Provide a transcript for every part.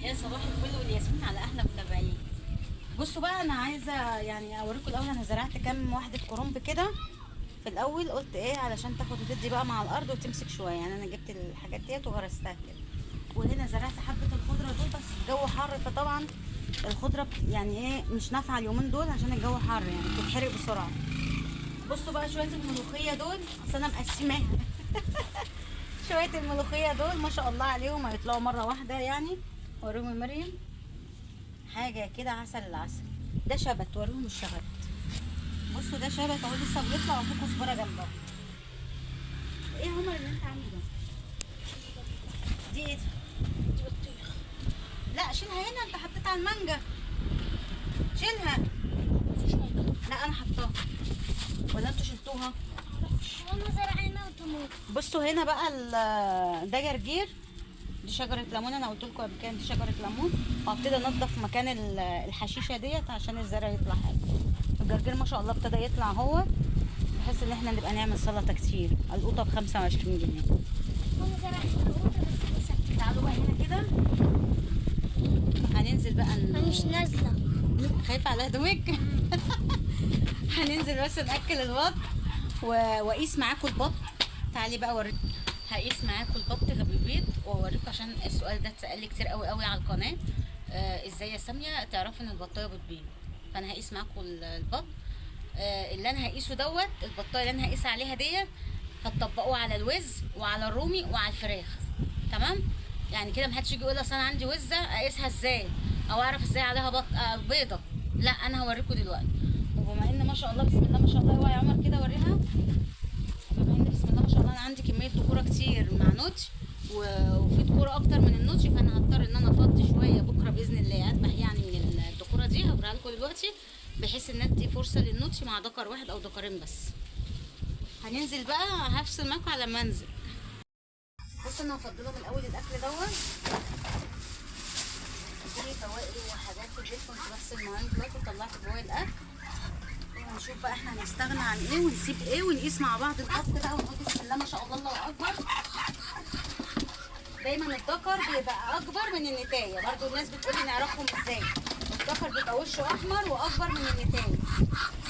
يا صباح الفل والياسمين على احلى متابعين. بصوا بقى، انا عايزه يعني اوريكم الاول انا زرعت كام واحدة كرنب كده في الاول، قلت ايه علشان تاخد وتدي بقى مع الارض وتمسك شوية. يعني انا جبت الحاجات ديت وغرستها كده، وهنا زرعت حبه الخضرة دول، بس الجو حر فطبعا الخضرة يعني ايه مش نافعة اليومين دول عشان الجو حر، يعني بتتحرق بسرعة. بصوا بقى شوية الملوخية دول، اصل انا مقسماها شوية الملوخية دول ما شاء الله عليهم هيطلعوا مرة واحدة. يعني وريهم يا مريم حاجة كده عسل العسل. ده شبت، وريهم الشبت. بصوا ده شبت اهو لسه بيطلع وفي كزبره جنبه. ايه يا عمر اللي انت عامله ده؟ دي ايه دي؟ دي بطيخ. لا شيلها هنا، انت حطيتها على المانجا. شيلها. مفيش مانجا. لا انا حطاها، ولا انتوا شلتوها؟ معرفش، وانا زرعنا وطماطم. بصوا هنا بقى ده جرجير، دي شجرة ليمون، انا قلت لكم قبل كده دي شجرة ليمون. وهبتدي انضف مكان الحشيشه ديت عشان الزرع يطلع حلو. الجرجير ما شاء الله ابتدى يطلع اهو، بحيث ان احنا نبقى نعمل سلطة كتير. القوطه ب 25 جنيه. وانا زرعت القوطه بس. تعالوا بقى هنا كده، هننزل بقى انا مش نازله، خايفة على هدومك. هننزل بس ناكل البط واقيس معاكم البط. تعالي بقى اوريك، هقيس معاكم البط اللي بالبيض واوريكم، عشان السؤال ده اتسال لي كتير قوي قوي على القناة. ازاي يا سامية تعرفي ان البطايه بتبيض؟ فانا هقيس معاكم البط. اللي انا هقيسه دوت، البطايه اللي انا هقيس عليها ديت هتطبقوه على الوز وعلى الرومي وعلى الفراخ، تمام؟ يعني كده محدش يجي يقول اصل انا عندي وزه اقيسها ازاي او اعرف ازاي عليها بط بيضة. لا انا هوريكم دلوقتي. وبما ان ما شاء الله بسم الله ما شاء الله، اوعى يا عمر كده وريها. بما ان بسم الله ما شاء الله انا عندي كمية دكوره كتير مع نوتش، وفي دكوره اكتر من النوتش، فانا هضطر ان انا افضي شوية بكره باذن الله، اذبح يعني من الدكوره دي، هوريها لكم دلوقتي بحيث ان ادي فرصة للنوتش مع دكر واحد او دكرين بس. هننزل بقى، هفصل معاكم على ما انزل. بصوا انا هفضلهم الاول الاكل دوت، دي فواكه وحاجات في البيت كنت بغسل مواعين دلوقتي وطلعت جوه الاكل. ونشوف بقى احنا هنستغنى عن ايه ونسيب ايه، ونقيس مع بعض البط بقى ونقول بسم الله ما شاء الله الله اكبر. دايما الذكر بيبقى اكبر من النتايه، برضو الناس بتقولي نعرفهم ازاي. الذكر بيبقى وشه احمر واكبر من النتايه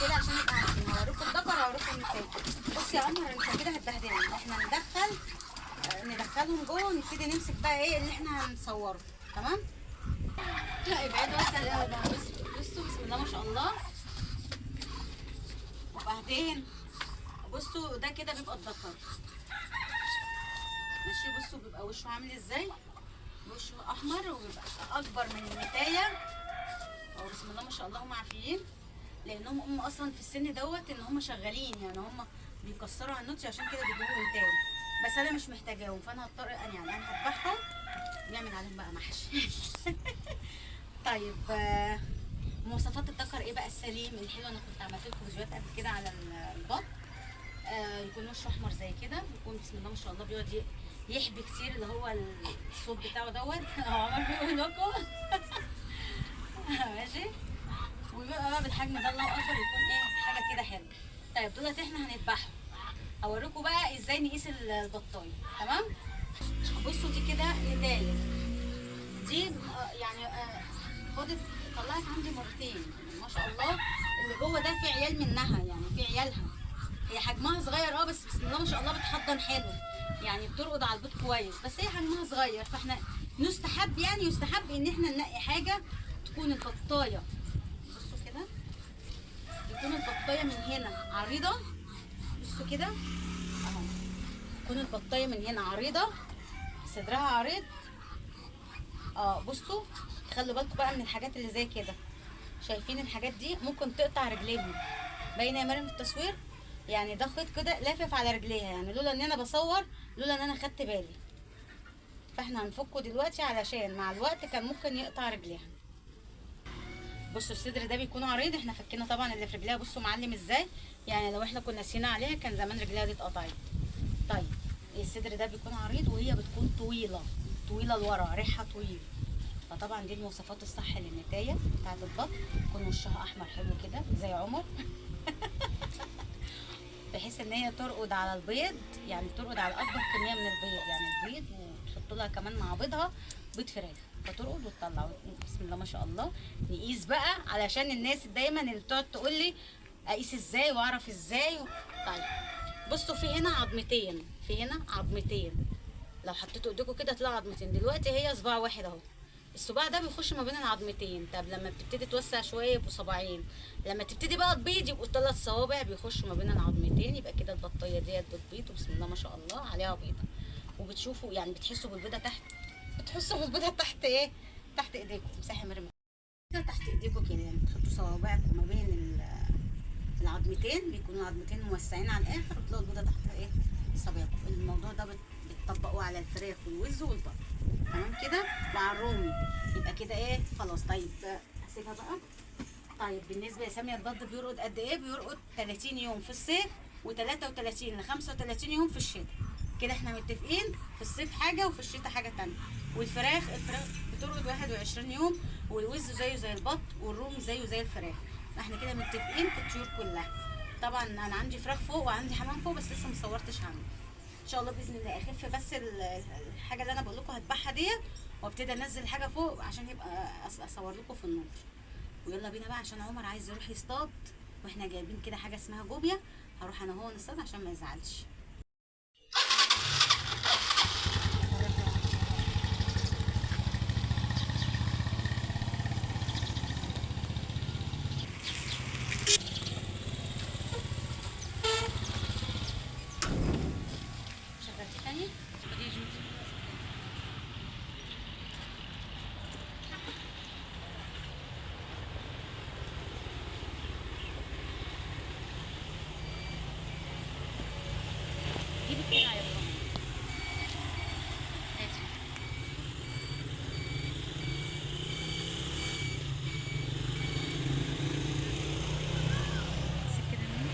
كده، عشان نبقى عارفين. هوريكم الذكر هوريكم النتايه. بص يا عمر انت كده هتبهدلنا، احنا ندخلهم جوه ونبتدي نمسك بقى ايه اللي احنا هنصوره، تمام؟ لا ابعدوا بس. بصوا بسم الله ما شاء الله. وبعدين بصوا ده كده بيبقى الذكر، ماشي؟ بصوا بيبقى وشه عامل ازاي، وشه احمر وبيبقى اكبر من النتايه. اهو بسم الله ما شاء الله هم عافيين، لانهم هم اصلا في السن دوت ان هم شغالين، يعني هم بيكسروا على النوتش عشان كده بيجيبوا نتايه. بس انا مش محتاجاهم، فانا هضطر يعني انا هذبحهم نعمل عليهم بقى محشي. طيب مواصفات الذكر ايه بقى السليم الحلو؟ انا كنت عملت لكم فيديوهات قبل كده على البط. يكون وشه احمر زي كده، يكون بسم الله ما شاء الله بيقعد يحبي كتير، اللي هو الصوت بتاعه دوت. عمر بيقول لكم ماشي. وبيبقى بقى بالحجم ده الله اكبر، يكون ايه حاجة كده حلوة. طيب دولت احنا هنذبحهم، اوريكم بقى ازاي نقيس البطايه، تمام؟ بصوا دي كده نتايه، دي يعني خدت طلعت عندي مرتين ما شاء الله. اللي جوه ده في عيال منها، يعني في عيالها. هي حجمها صغير بس بسم الله ما شاء الله بتحضن حلو، يعني بترقد على البيض كويس، بس هي حجمها صغير. فاحنا نستحب يعني يستحب ان احنا ننقي حاجة تكون البطايه، بصوا كده، تكون البطايه من هنا عريضة. بصوا كده اهو، تكون البطايه من هنا عريضة، صدرها عريض. بصوا خلوا بالكم بقى من الحاجات اللي زي كده، شايفين الحاجات دي ممكن تقطع رجليهم، باينة يا مريم في التصوير؟ يعني ده خيط كده لافف على رجليها، يعني لولا ان انا بصور لولا ان انا خدت بالي. فاحنا هنفكه دلوقتي علشان مع الوقت كان ممكن يقطع رجليها. بصوا الصدر ده بيكون عريض، احنا فكينا طبعا اللي في رجليها. بصوا معلم ازاي، يعني لو احنا كنا سينا عليها كان زمان رجليها دي اتقطعت. طيب الصدر ده بيكون عريض وهي بتكون طويلة طويلة لورا، ريحها طويل. فطبعا دي المواصفات الصح للنتايه بتاعت البط، يكون وشها احمر حلو كده زي عمر بحيث ان هي ترقد على البيض، يعني ترقد على اكبر كمية من البيض، يعني البيض وتحط لها كمان مع بيضها بيض فراخ. فترقد وتطلع. بسم الله ما شاء الله. نقيس بقى علشان الناس دايما اللي بتقعد تقول لي اقيس ازاي واعرف ازاي. طيب بصوا، في هنا عظمتين، في هنا عظمتين، لو حطيتوا ايديكم كده هتلاقوا عظمتين. دلوقتي هي صباع واحد اهو، الصباع ده بيخش ما بين العظمتين. طب لما بتبتدي توسع شوية يبقوا صباعين، لما تبتدي بقى تبيض يبقوا 3 صوابع بيخشوا ما بين العظمتين. يبقى كده البطيه ديت بتبيض، وبسم الله ما شاء الله عليها بيضة. وبتشوفوا يعني بتحسوا بالبيضه تحت، بتحسوا بالبيضه تحت ايه؟ تحت ايديكم. امسحي مرمى كده تحت ايديكم كده، يعني بتحطوا صوابعكم ما بين العظمتين، بيكونوا العظمتين موسعين على الاخر، وتلاقوا البيضة تحت ايه؟ صابعكم. الموضوع ده بتطبقوه على الفراخ والوز والبط، تمام كده، وعلى الرومي. يبقى كده ايه خلاص. طيب هسيبها بقى. طيب بالنسبة لساميه البط بيرقد قد ايه؟ بيرقد 30 يوم في الصيف، و33 ل 35 يوم في الشتاء. كده احنا متفقين، في الصيف حاجة وفي الشتاء حاجة ثانية. والفراخ، الفراخ بترقد 21 يوم، والوز زيه زي البط، والرومي زيه زي الفراخ. احنا كده متفقين في الطيور كلها. طبعا انا عندي فراخ فوق وعندي حمام فوق، بس لسه ما صورتش عنه. ان شاء الله باذن الله اخف بس الحاجة اللي انا بقول لكم هذبحها ديت، وابتدي انزل حاجة فوق عشان يبقى اصور لكم في النور. ويلا بينا بقى عشان عمر عايز يروح يصطاد، واحنا جايبين كده حاجة اسمها جوبيا، هروح انا وهو نصطاد عشان ما يزعلش. شغلتي تاني؟ خدي يا جودي. جيبي كده يا بابا. هاتي. سكة مني.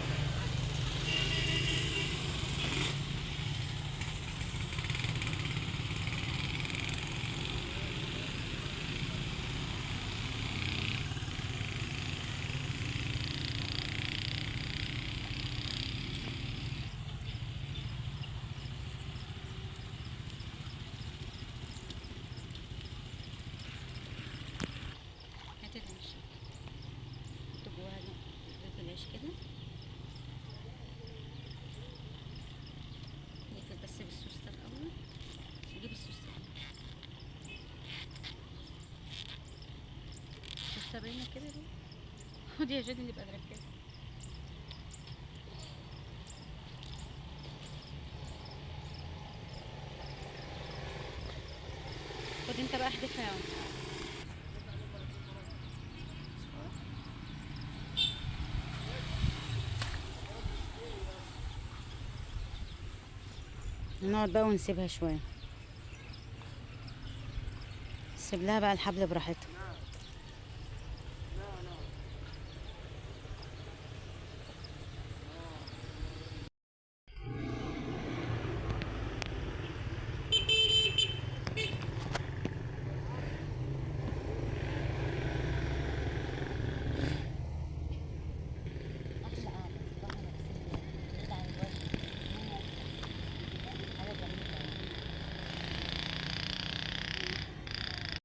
هاتي العيش، حط جواها العيش كده، نقفل بس بالسوس ده الأول. نجيب السوس ده، السوس ده باينة كده ليه؟ خدي يا جدي نبقى نركزها. خدي انت بقى احذفها يا عمر. نقعد بقى ونسيبها شوية، سيب لها بقى الحبل براحتها.